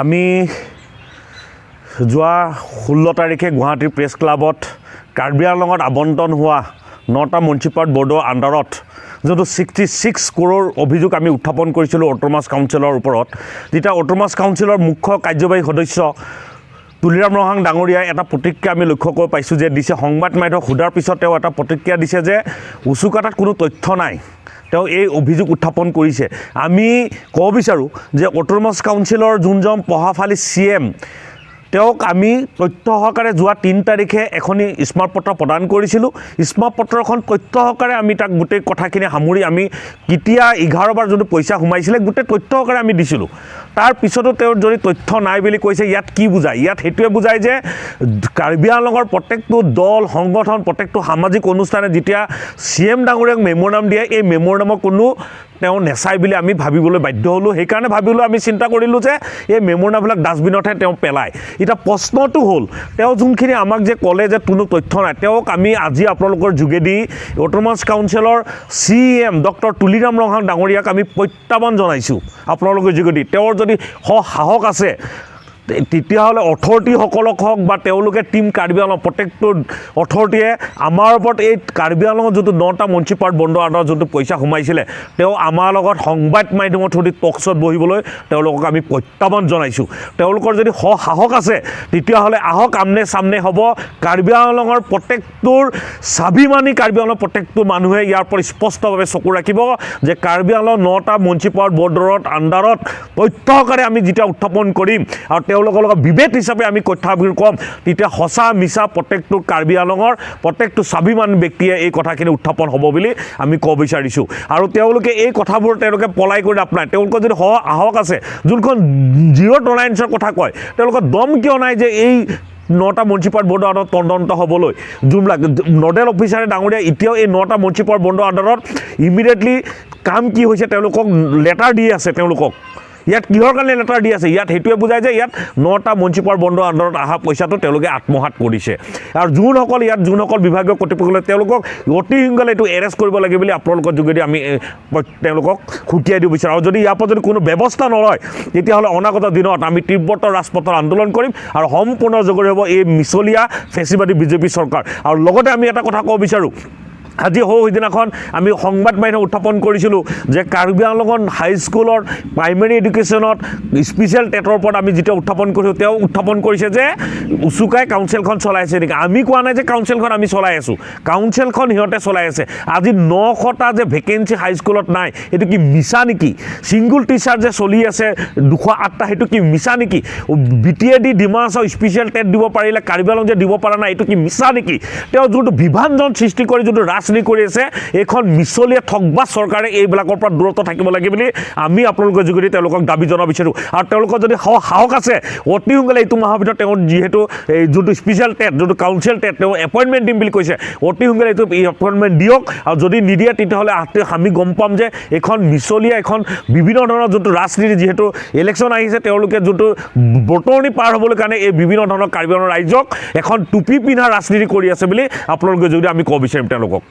আমি যোৱা 16 তাৰিখে গুৱাহাটী প্ৰেছ ক্লাবত কাৰ্বি আংলঙত আবণ্টন হোৱা নটা মিউনিচিপাল বৰ্ডৰ আণ্ডাৰত যোনটো 66 ক্ৰ'ৰ অভিযোগ আমি উত্থাপন কৰিছিলোঁ অট'নমাছ কাউন্সিলৰ ওপৰত, তেতিয়া অট'নমাছ কাউন্সিলৰ মুখ্য কাৰ্যবাহী সদস্য তুলিৰাম ৰংহাং ডাঙৰীয়াই এটা প্ৰতিক্ৰিয়া আমি লক্ষ্য কৰিব পাইছোঁ যে দিছে। সংবাদ মাধ্যমক সোধাৰ পিছত তেওঁ এটা প্ৰতিক্ৰিয়া দিছে যে উচুকাটাত কোনো তথ্য নাই। তেওঁ এই অভিযোগ উত্থাপন কৰিছে। আমি ক'ব বিচাৰোঁ যে অট'নমাছ কাউন্সিলৰ যোনজন পঢ়াশালী চি এম, তেওঁক আমি তথ্য সহকাৰে যোৱা 3 তাৰিখে এখনি স্মাৰকপত্ৰ প্ৰদান কৰিছিলোঁ। স্মাৰকপত্ৰখন তথ্য সহকাৰে আমি তাক গোটেই কথাখিনি সামৰি আমি কেতিয়া 11 বাৰ যোনটো পইচা সোমাইছিলে, গোটেই তথ্য সহকাৰে আমি দিছিলোঁ। তাৰ পিছতো তেওঁৰ যদি তথ্য নাই বুলি কৈছে, ইয়াত কি বুজায়? ইয়াত সেইটোৱে বুজায় যে কাৰ্বি আংলঙৰ প্ৰত্যেকটো দল সংগঠন, প্ৰত্যেকটো সামাজিক অনুষ্ঠানে যেতিয়া চি এম ডাঙৰীয়াক মেম'ৰাণ্ডাম দিয়ে, এই মেম'ৰাণ্ডামৰ কোনো তেওঁ নেচাই বুলি আমি ভাবিবলৈ বাধ্য হ'লোঁ। সেইকাৰণে ভাবিলোঁ, আমি চিন্তা কৰিলোঁ যে এই মেম'ৰাণ্ডামবিলাক ডাষ্টবিনতহে তেওঁ পেলায়। এতিয়া প্ৰশ্নটো হ'ল, তেওঁ যোনখিনি আমাক যে ক'লে যে কোনো তথ্য নাই, তেওঁক আমি আজি আপোনালোকৰ যোগেদি অট'নমাছ কাউন্সিলৰ C M doctor Tuliram Ronghang ডাঙৰীয়াক আমি প্ৰত্যাহ্বান জনাইছোঁ আপোনালোকৰ যোগেদি। তেওঁৰ যদি সাহস আছে, তেতিয়াহ'লে অথৰিটিসকলক হওক বা তেওঁলোকে টীম কাৰ্বি আংলং প্ৰত্যেকটো অথৰিটিয়ে আমাৰ ওপৰত এই কাৰ্বি আংলঙত যোনটো নটা মিউনিচিপাল বণ্ডৰ আণ্ডাৰত যোনটো পইচা সোমাইছিলে, তেওঁ আমাৰ লগত সংবাদ মাধ্যমৰ থ্ৰুদি টকশ্ব'ত বহিবলৈ তেওঁলোকক আমি প্ৰত্যাহ্বান জনাইছোঁ। তেওঁলোকৰ যদি সাহস আছে, তেতিয়াহ'লে আহক, আমনে চামনে হ'ব। কাৰ্বি আংলঙৰ প্ৰত্যেকটোৰ স্বাভিমানী কাৰ্বি আংলঙৰ প্ৰত্যেকটো মানুহে ইয়াৰ ওপৰত স্পষ্টভাৱে চকু ৰাখিব যে কাৰ্বি আংলং নটা মিউনিচিপাল বৰ্ডৰ আণ্ডাৰত তথ্য সহকাৰে আমি যেতিয়া উত্থাপন কৰিম আৰু তেওঁলোকৰ লগত বিভেদ হিচাপে আমি কথাবোৰ ক'ম, তেতিয়া সঁচা মিছা প্ৰত্যেকটো কাৰ্বি আংলঙৰ প্ৰত্যেকটো স্বাভিমান ব্যক্তিয়ে এই কথাখিনি উত্থাপন হ'ব বুলি আমি ক'ব বিচাৰিছোঁ। আৰু তেওঁলোকে এই কথাবোৰ তেওঁলোকে পলাই কৰি লাভ নাই। তেওঁলোকৰ যদি সাহস আছে, যোনখন জিৰ' টলাৰেঞ্চৰ কথা কয়, তেওঁলোকৰ দম কিয় নাই যে এই নটা মিউনিচিপাল বৰ্ডৰ আণ্ডাৰত তদন্ত হ'বলৈ? যোনবিলাক নডেল অফিচাৰে ডাঙৰীয়া এতিয়াও এই নটা মিউনিচিপাল বৰ্ডৰ আণ্ডাৰত ইমিডিয়েটলি কাম কি হৈছে তেওঁলোকক লেটাৰ দি আছে। তেওঁলোকক ইয়াত কিহৰ কাৰণে লেটাৰ দি আছে? ইয়াত সেইটোৱে বুজায় যে ইয়াত নটা মিউনিচিপাল বণ্ডৰ আণ্ডাৰত অহা পইচাটো তেওঁলোকে আত্মসাত কৰিছে। আৰু যোনসকল ইয়াত যোনসকল বিভাগীয় কৰ্তৃপক্ষলে, তেওঁলোকক অতি সোনকালে এইটো এৰেষ্ট কৰিব লাগে বুলি আপোনালোকৰ যোগেদি আমি তেওঁলোকক সকীয়াই দিব বিচাৰোঁ। আৰু যদি ইয়াৰ পৰা যদি কোনো ব্যৱস্থা নলয়, তেতিয়াহ'লে অনাগত দিনত আমি তীব্ৰতৰ ৰাজপথৰ আন্দোলন কৰিম আৰু সম্পূৰ্ণ জগৰী হ'ব এই মিছলীয়া ফেচিবাদী বিজেপি চৰকাৰ। আৰু লগতে আমি এটা কথা ক'ব বিচাৰোঁ, আজি সৌ সিদিনাখন আমি সংবাদ মাধ্যম উত্থাপন কৰিছিলোঁ যে কাৰ্বি আংলঙত হাইস্কুলৰ প্ৰাইমেৰী এডুকেশ্যনত স্পেচিয়েল টেটৰ ওপৰত আমি যেতিয়া উত্থাপন কৰিছোঁ, তেওঁ উত্থাপন কৰিছে যে উচুকাই কাউন্সিলখন চলাই আছে নেকি। আমি কোৱা নাই যে কাউন্সিলখন আমি চলাই আছোঁ, কাউন্সিলখন সিহঁতে চলাই আছে। আজি 900টা যে ভেকেঞ্চি হাইস্কুলত নাই, সেইটো কি মিছা নেকি? ছিংগুল টিচাৰ যে চলি আছে 208টা, সেইটো কি মিছা নেকি? B T A D Dima Hasao special TET দিব পাৰিলে কাৰ্বি আংলং যে দিব পৰা নাই, এইটো কি মিছা নেকি? তেওঁ যোনটো বিভাজন সৃষ্টি কৰি যোনটো ৰাজনীতি কৰি আছে, এইখন মিছলীয়া ঠগবাজ চৰকাৰে এইবিলাকৰ পৰা দূৰত্ব থাকিব লাগে বুলি আমি আপোনালোকৰ যোগেদি তেওঁলোকক দাবী জনাব বিচাৰোঁ। আৰু তেওঁলোকৰ যদি সাহস আছে, অতি সোনকালে এইটো মাহৰ ভিতৰত তেওঁ যিহেতু এই যোনটো স্পেচিয়েল টেট, যোনটো কাউন্সিল টেট তেওঁ এপইণ্টমেণ্ট দিম বুলি কৈছে, অতি সোনকালে এইটো এপইণ্টমেণ্ট দিয়ক। আৰু যদি নিদিয়ে, তেতিয়াহ'লে আমি গম পাম যে এইখন মিছলীয়া এখন বিভিন্ন ধৰণৰ যোনটো ৰাজনীতি, যিহেতু ইলেকশ্যন আহিছে, তেওঁলোকে যোনটো বতৰণি পাৰ হ'বলৈ কাৰণে এই বিভিন্ন ধৰণৰ কাৰ্বি আংলঙৰ ৰাইজক এখন টুপি পিন্ধা ৰাজনীতি কৰি আছে বুলি আপোনালোকে যদি আমি ক'ব বিচাৰিম তেওঁলোকক।